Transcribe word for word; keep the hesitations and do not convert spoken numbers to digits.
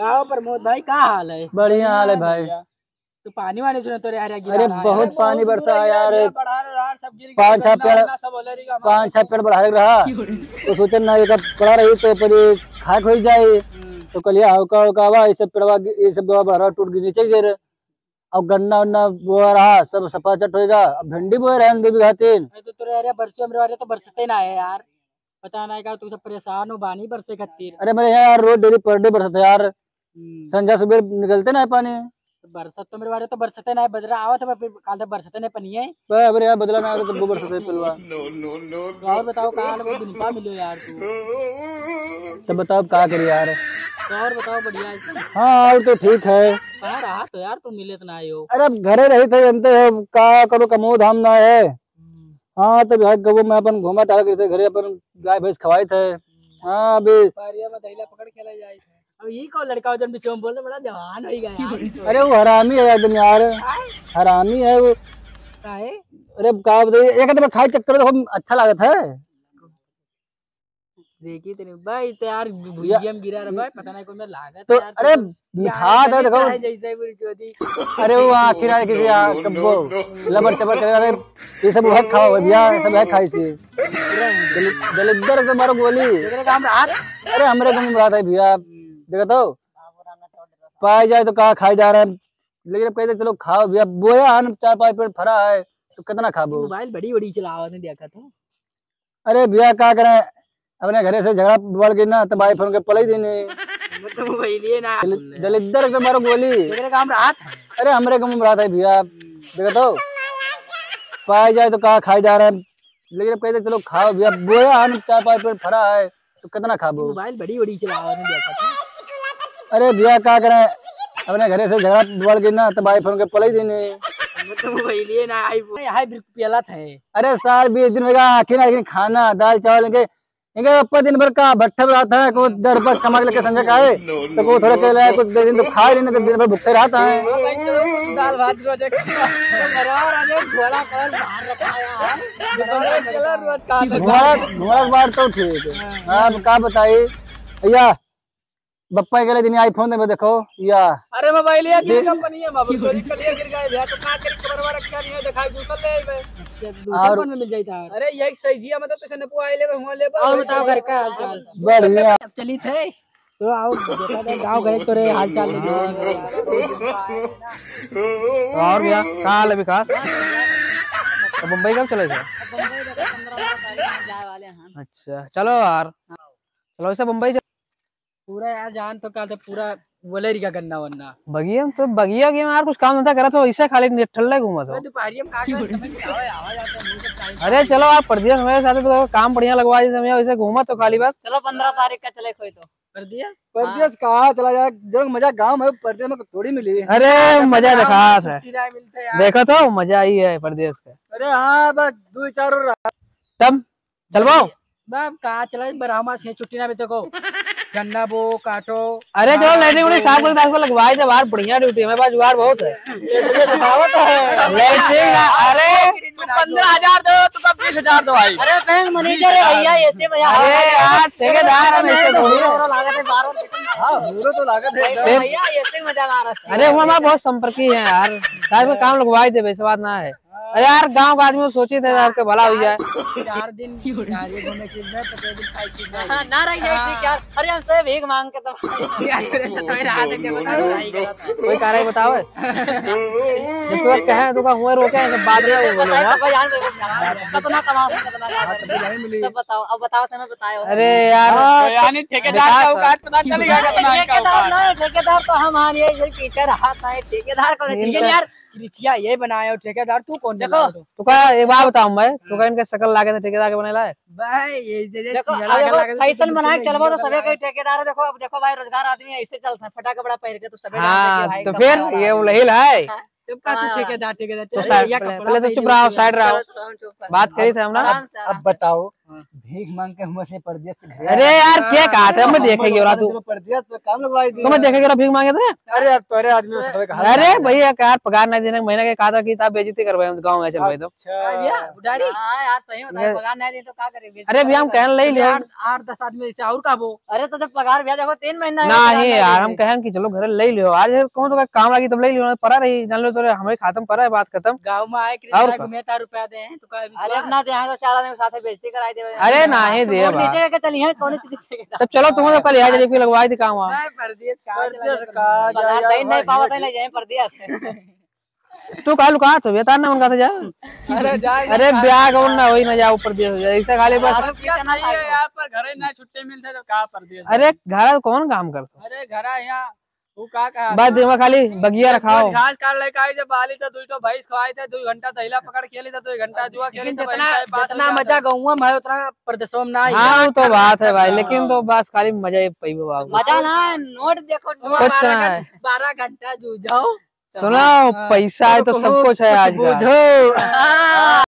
का हो प्रमोद भाई, का हाल है? बढ़िया हाल है भाई। तो पानी वानी सुने तो रे यार, गिरा अरे रहा है। बहुत अरे पानी बहुत बरसा है यार। बढ़ा रहा है, सब गिर गया, पाँच छह गन्ना पेड़, वन्ना सब ओले रही, पाँच छह पेड़ बढ़ा रहा। तो सोचन ना, एक पड़ा रही तो पर ये खाक हो जाए। हम्म। तो कलिया हल्का हल्का आवा, ये सब पेड़वा गि-, ये सब गवा बढ़ा टूट के नीचे गिर। और गन्ना उन्ना बोआ रहा, सब सफाचट होएगा। अब भिंडी बोए रहे हम दो बीघा तीन। अरे तो तोरे अरे बरसों हमरे वाले तो बरसते ना है यार। पता ना का तू सब परेशान हो बानी बरसे खातिर। अरे मेरे यहाँ यार रोज daily per day बरसत है यार। हम्म। संझा सुबह निकलते ना है पानी। तो बरसत तो मेरे वाले तो बरसते ना है, बदला आवत है, पर काल तक बरसते नहीं पनिए। बे, अबे यार बदला ना आवे तो वो बरसते है पिलवा। तो और बताओ का हाल है, दिन पा मिलो यार तू। तो बताओ अब का करी यार। तो और बताओ बढ़िया है सब। हाँ और तो ठीक है। कहाँ रहा तो यार तू मिले तो ना आयो। अरे अब घरे रही थे, जानते हो का करो, कमो धाम ना है। हम्म। हाँ, तो भाई गबो में अपन घूमा टहल के घरे अपन गाय भैंस खवाई थे। हाँ, अभी बारिया में दहिला पकड़ खेला जाए थे। अब ये कौन लड़का हो जन बीच में बोल रहे, बड़ा जवान हो गया यार। अरे वो हरामी है एकदम यार, आय? हरामी है वो। काहे? अरे का बताइए, एक तो खाए चक्कर तो खूब अच्छा लागत है। देखी तेरे भाई तो यार भुजिया में गिरा रहा भाई, पता नहीं कौन में लागत तो है यार, अरे तो मिठास है, देखो। जैसे ही बोली चोदी। अरे वो आखिर आए किसी आ, कब्बो लबर चबर करे, अरे ये सब वह खाओ भैया, सब है खाई से। दलिद्दर से मारो गोली। तेरे काम रहा। अरे हमरे काम रहा था भैया, देखो तो पाए जाए तो कहाँ खाई जा रहा है, लेकिन अब कहते चलो खाओ भैया, बोया है ना, चार पाँच पेड़ फरा है तो कितना खाबो। मोबाइल बड़ी बड़ी चलावा ने देखा था। अरे भैया का करें, अपने घरे से झगड़ा बढ़ गई ना, तो भाई फोन के पलई देने। तो मोबाइल ये ना दलिद्दर से मारो गोली। तेरे काम रहा था। अरे हमरे काम रहा था भैया, देखो तो पाए जाए तो कहाँ खाई जा रहा है, लेकिन अब कहते चलो खाओ भैया, बोया है ना, चार पाँच पेड़ फरा है तो कितना खाबो। मोबाइल बड़ी बड़ी चलावा ने देखा था। अरे भैया का करें, अपने घरे से झगड़ा बढ़ गई ना, तो भाई फोन के पलई देने। तो मोबाइल ये ना आई वो। हाय बिल्कुल पियला था। अरे सार बीस दिन होगा, आखिर आखिर खाना दाल चावल इनके, इनके पप्पा दिन भर का भट्ठा पे रहता है, कोई दस रुपया कमा के लेके संजय का है, तो वो थोड़ा के लाया, कुछ दे दिन तो खा ही नहीं, तो दिन भर भूखे रहता है। हाँ भाई, चलो, कुछ दाल भात रोज एक घोड़ा कलर बाहर रखा है यार। घोड़ा कलर रोज का घोड़ा, घोड़ा के बात तो ठीक है। हाँ। अब का बताई भैया, बप्पा के लिए दिन iPhone देबे, देखो या। अरे मोबाइल ये किस कंपनी है बाबू? चोरी कलिया गिर गए भैया, तो का करी, कवर वाला क्या नहीं है, दिखाई दूसर ले आइबे। दूसर और कौन में मिल जाई था? अरे यही सही जिया, मतलब तैसे नपो आए ले, हुआ ले बा, और वही बताओ सही घर का हाल चाल? बढ़िया। अब चली थे तो आओ, देखा जाए गाँव गए तो रे हाल चाल ले। और भैया का हाल है विकास? तो बम्बई कब चले थे? बम्बई देखो, पंद्रह तारीख में जाए वाले हैं। अच्छा चलो यार, चलो वैसे बम्बई पूरा यार जान तो का थे, पूरा बोले रिका गन्ना वन्ना। बगिया में तो, बगिया के यार कुछ काम धंधा करा तो ऐसे खाली ठल्ले घूमत हो। अरे दोपहरिया में का करे, समय के आवे, आवा जाता है, मुंह से time अरे चलो आप परदेस मेरे साथ तो काम बढ़िया लगवा दी, समय ऐसे घूमत हो खाली बस। चलो पंद्रह तारीख का चले कोई तो। परदेस? परदेस हाँ। कहाँ चला जाए, जो मजा गाँव में परदेस में थोड़ी मिली। अरे मजा दिखा है। छुट्टी ना मिलते यार। देखो तो मजा ही है परदेस का। अरे हाँ बस दो चार और तब चलवाओ। बाप का चला बरामा से छुट्टी ना मिलते को। गन्ना बो, काटो। अरे चलो हाँ, लेटरिन उटरिन साफ कर दाल को लगवाए दे बाहर, बढ़िया ड्यूटी है, मेरे पास जुगाड़ बहुत है। ये दिखावत है। लेटरिन ना, अरे तू पंद्रह हजार दो, तू तो बीस हजार दो भाई। अरे बैंक मैनेजर है भैया, ऐसे में यार। अरे यार, ठेकेदार हम ऐसे थोड़ी है। हाँ, हमरो तो लागत है एकदम। भैया, ऐसे मजा आ रहा है। अरे वो हमारा बहुत संपर्की है यार, साहब को काम लगवाए दे, वैसे बात ना है। अरे यार, गाँव का आदमी सोची थे आपके भला हो जाए। चार दिन गाड़ी घूमे की इज्जत, तो दो दिन खाए की इज्जत। हाँ, ना रह जाए ठीक यार। अरे हम सब भीख मांग के तो यार, कोई राह देख के बता दो, भाई, गलत है। कोई कारण बताओ। जब तू कहे, तू का हुए रोके हैं, तो बाद में वो बोलो, भाई, हाँ? तो भाई, यार, देखो, कितना कमाओ, कितना कमाओ। हाँ, तब तो नहीं मिली। तब बताओ, अब बताओ, तो मैं बताया हूँ। अरे यार। हाँ, यानी ठेकेदार का औकात पता चल गया, कितना है का ठेकेदार औकात। ना, ठेकेदार तो हम, हाँ, ये, ये टीचर हाथ आए, ठेकेदार को नहीं, इनका यार, कृषिया ये बनाए हो ठेकेदार, तू कौन देखो। बनाए हो? तू का एक बात बताऊं मैं, तू का इनके शकल लागे थे ठेकेदार के बने लाए? भाई, ये जे, जे देखो, चेहरा अब का देखो, लागे थे, फैशन तो बनाए बिल्कुल चलबो तो नहीं सभी लगा। कोई ठेकेदार हो। देखो, अब देखो भाई, रोजगार आदमी ऐसे चलता है, फटाका बड़ा पहन के तो सभी हाँ, जानते हैं कि भाई तो कपड़ा फिर वाला ये आदमी। उलहिल है। हाँ। जब का तू हाँ। ठेकेदार, ठेकेदार, तो चल, साइड, ये पहले, कपड़ा पहले तो पहन चुप रहो, के साइड रहो। चलो, चलो, चुप रहो। बात करी थे हम ना। आराम से, आराम अब से। बताओ, भीख मांग के हमसे परदेस से घर अरे यार, के कहा था? मैं देखे के रहा तू। परदेस पे काम लगवाई दी। तो मैं देखे के रहा भीख मांगे थे। अरे यार, तोरे आदमी हो सकवे कहा। अरे भैया, यार पगार नहीं देने, महीना के कहा था कि साहब बेइज्जती करवाए हम गाँव में, चल भाई तो। अच्छा। हाँ भैया, बुढ़ारी। हाँ यार, सही बता, ये पगार नहीं दे तो का करे, बेइज्जती अरे भैया, हम करे। कहने ले लियो। आठ, आठ दस आदमी से और का वो? अरे तो जब पगार भैया देखो, तीन महीना है, नहीं यार, हम कहन कि चलो घरे ले लियो, आज कौन तो काम लागी तब ले लियो, परा रही, जान लो तो हमारे खाता में परा है, बात खत्म। गाँव में आए कि और का? घूमे तार रुपया दे हैं, तो का अरे विश्वास? ना दे हैं तो चार आदमी के साथ बेइज्जती कराई देवे। अरे हाँ, नहीं तो दे मोर बा। नीचे के चलिए, कौन चीज के तब चलो तुम तो कल यहाँ जलेबी लगवाई थी काम वहाँ। नहीं, परदेस का परदेस चला जाए, का पगार जाए, दे नहीं भाई, पावत है, ये ले जाए परदेस। तू का लुका तो बेटा ना उनका तो जा। अरे जा, अरे जा, ब्याह का उन्ना होई ना जाओ परदेस हो जाए, ऐसा खाली बस। अब क्या सही है यार, पर घरे ना छुट्टी मिलते तो का परदेस अरे जाए? घर कौन काम करता? अरे घरा यहाँ वो का कहा बस था? दिमाग खाली बगिया एक रखाओ। रोज घास काट लेके आई, जब आली तो दुई ठो भैंस खवाई थे, दो घंटा दहिला पकड़ खेली थे, दो घंटा जुआ खेली लेकिन थे, जितना, वही time pass हो जितना जाता मजा है। गौवा में है, उतना परदेसवा में ना आई। हाँ, वो तो बात है भाई, हाँ। लेकिन तो बस खाली मजा ही पइबो बाबू। मजा ना, नोट देखो, नोट। कुछ बारह ना घं-, है। बारह घंटा जू जाओ। सुनो, हाँ। पैसा है तो सब कुछ है कुछ आजकल। बूझो।